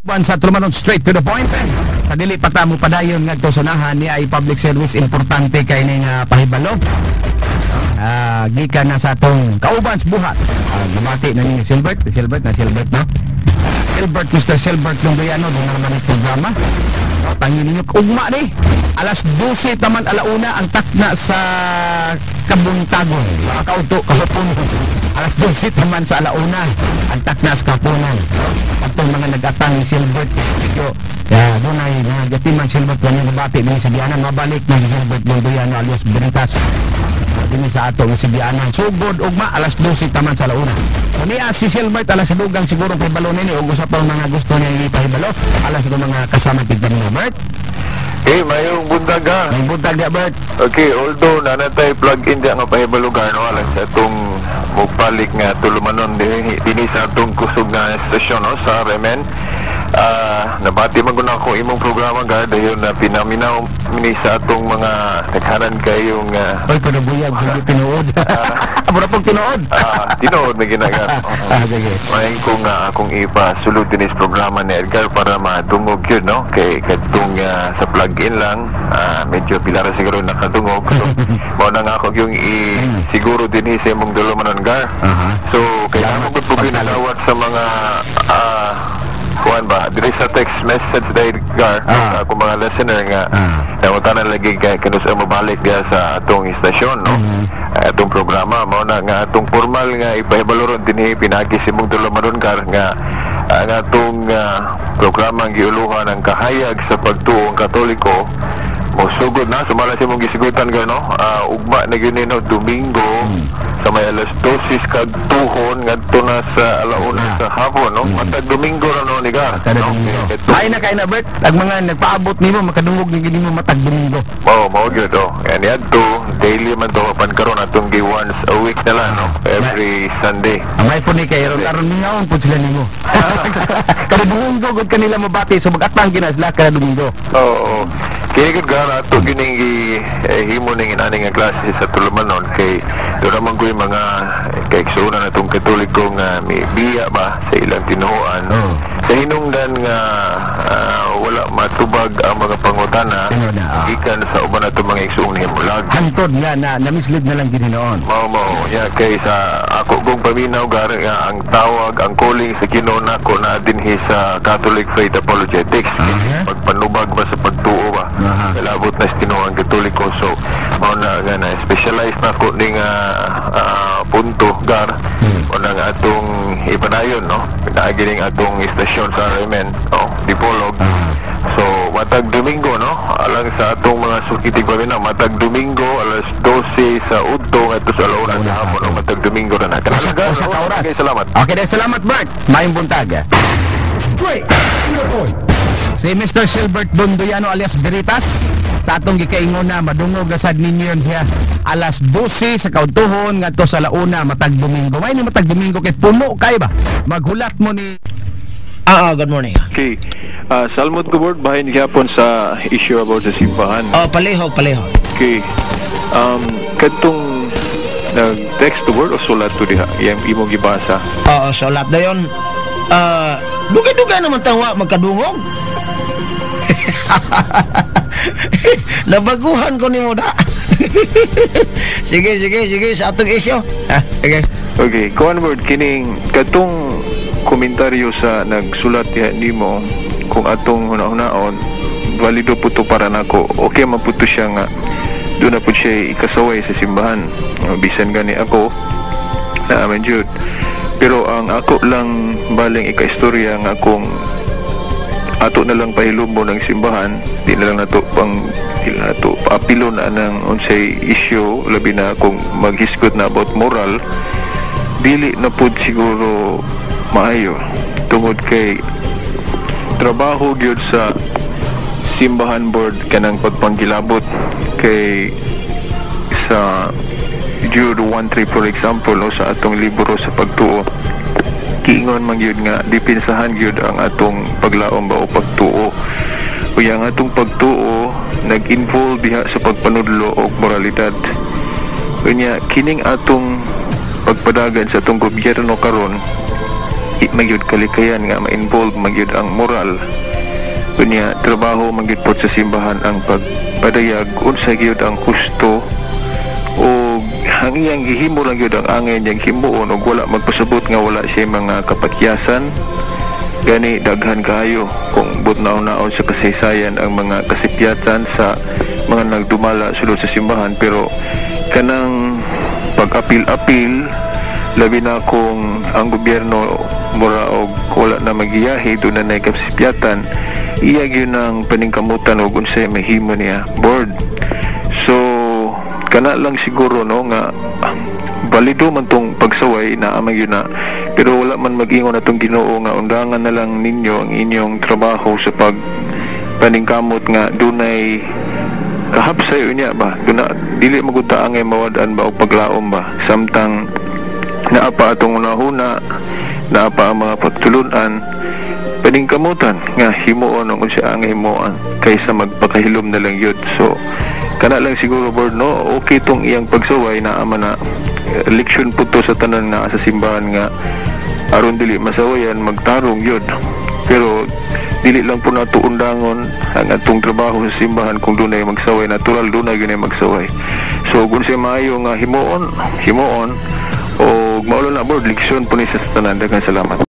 Buwan sa Tulumanon, straight to the point. Sa dili pa ta mo padayon ngadto sa unahan ni ay public service, importante kay ning pahibalo. Gikan na sa atong kauban sa buhat. Gumati na ninyo Silbert, Silbert na Silbert, no? Silbert, Mr. Silbert Lundoyano, doon na naman ang programa. Tangin ninyo, ugma ni. Alas 12 taman alauna ang takna sa kabuntagon. Mga kauto, kahapon. Alas 12 taman sa alauna ang takna sa kapunan. Atong mga nag-atang ni Silbert, medyo, ya, doon ay mga gatiman Silbert kanya nabati ni sa Bianan, mabalik na si Silbert Lundoyano alias Beritas. Dini sa ato nga si Bianan. Sugod ugma alas 12 taman sa alauna. So niya si Silbert alas sa dugang siguro kay balon nini og usa pa mga gusto niya ipahibalo alas sa mga kasama tigpaminaw. Bert, Eh, mayong buntag ha. May buntag ya, Bert. Okay, although nanatay plug-in diya nga pahibalo no, alang sa atong mupalik nga tulumanon dinhi sa atong kusog nga estasyon, no, sa RMN. Nabati man gud ako imong programa gar dayon na pinaminaw ni sa atong mga naghanan kayong Oy, kuno buyag hindi tinuod. Mura pong tinuod. Tinuod na ginagar. Sige. Maayong kung akong ipasulod din is programa ni Edgar para madungog yun, no? Kay kadtong sa plug-in lang, medyo pila ra siguro nakadungog. So, mao na nga ako yung i siguro din sa imong dulumanon gar. So, kailangan ko po ginawat sa mga kuan ba, diri sa text message dahil gar, kung mga listener nga nangutanan lagi kay kanus ang mabalik diya sa atong istasyon, no? Atong programa mao na nga atong formal nga ipahibalo ron dinhi pinagi sa imong dulumanon gar nga ang atong programa ang giuluhan ang kahayag sa pagtuong Katoliko mosugod na sumala sa imong gisigutan gar, no, ugma na gyud ni, no, Domingo sa may alas 12 kag tuhon ngadto na sa alauna sa hapon, no, matag Domingo ra, no, ni gar. Kada no? Domingo. Kay Ay na kay na, Bert, ang mga nagpaabot nimo makadungog ni gid nimo matag Domingo. Mao mao gyud, oh. Yan adto daily man to apan karon atong gi once a week na lang, no, every Sunday. Ang may po ni kay aron aron mingaon po sila nimo. Kada Domingo gud kanila mabati, so magatang gina sila kada Domingo. Oo. Kaya gud gar ato gining gi himo ning inani nga klase sa tulumanon kay doon naman ko yung mga kaigsuonan natong Katoliko nga mi biya ba sa ilang tinuoan. Sa hinungdan nga wala matubag ang mga pangutana Tinuod na. Gikan sa uban nato mga igsuong himulag. Hantod nga na na-mislead na lang gid noon. Mao mao ya kay sa ako kong paminaw gar nga ang tawag, ang calling sa Ginoo nako na dinhi sa Catholic Faith Apologetics, pagpanubag ba sa pagtuo ba. Kalabot na sa tinuoang Katoliko, so mao na nga na specialize na ko ning punto gar. Mao na nga atong ipadayon, no, pinaagi ning atong istasyon sa RMN, no, Dipolog. So matag Domingo, no, alang sa atong mga sukitig paminaw, matag Domingo alas 12 sa udto ngadto sa alauna sa hapon, no, matag Domingo na na. Usa ka oras. Okay, salamat. Okay, dahil salamat, Bert. Maayong buntag. Straight to the point. Si Mr. Silbert Dondoyano alias Veritas sa atong gikaingon na madungog sad ninyo yun siya alas 12 sa kaudtuhon ngadto sa launa matag Domingo. May ni matag Domingo kay puno kay ba? Maghulat mo ni Good morning. Okay. Salmot ko board bahin gyapon sa issue about sa simbahan. Oh, palihog, palihog. Okay. Kadtong nag-text to board o sulat to diha iyang imong gibasa. Oo, sulat na yun. Dugay-dugay naman tangwa magkadungog. Nabaguhan ko ni mo da. Sige, sige, sige, sa atong isyo. Sige. Okay, kuan board kining kadtong komentaryo sa nagsulat diha nimo, kung atong huna-hunaon valido po to para nako. Okay man po to siya nga doon na po siya ikasaway sa simbahan. Bisan gani ako na amen jud. Pero ang ako lang baling ikaistorya nga kung ato na lang pahilumbo ng simbahan, di na lang nato pang di na nato paapilo na ng unsay issue, labi na kung maghisgot na about moral, dili na pud siguro maayo tungod kay trabaho gyud sa simbahan board kanang pagpanggilabot kay sa Jude 1:3 for example, o sa atong libro sa pagtuo, kiingon man gyud nga dipinsahan gyud ang atong paglaom ba o pagtuo. Unya ang atong pagtuo nag-involve diha sa pagpanudlo og moralidad. Unya kining atong pagpadagan sa atong gobyerno karon Di magyud kalikayan nga ma-involve magyud ang moral. Unya trabaho magyud pod sa simbahan ang pagpadayag unsa gyud ang husto o ang iyang gihimo lang gyud ang angay niyang himuon ug wala magpasabot nga wala siya mga kapatyasan. Gani daghan kaayo kung butnaw-naon sa kasaysayan ang mga kasipyatan sa mga nagdumala sulod sa simbahan, pero kanang pag-apil-apil, labi na kung ang gobyerno mura og wala na magiyahi, doon na kasipyatan, iya gyud ang paningkamutan og unsay mahimo niya, board. So kana lang siguro, no, nga balido man tong pagsaway na amang yun na, pero wala man mag-ingon atong Ginoo nga undangan na lang ninyo ang inyong trabaho sa pag paningkamot nga dunay kahapsay unya ba, duna dili magud ta angay mawad-an ba og paglaom ba, samtang naa pa atong hunahuna, naa pa ang mga pagtulunan, paningkamutan nga himuon ang unsa ang himuon kaysa magpakahilom na lang yun. So kana lang siguro, board, no? Okay tong iyang pagsaway na ama na leksyon po to sa tanan nga sa simbahan nga aron dili masawayan, magtarong yun, pero dili lang po nato undangon ang atong trabaho sa simbahan kung dunay magsaway. Natural dunay gyud magsaway. So kung siya maayo nga himuon, himuon o maulo na, board. Leksyon po ni sa tanan. Daghang salamat.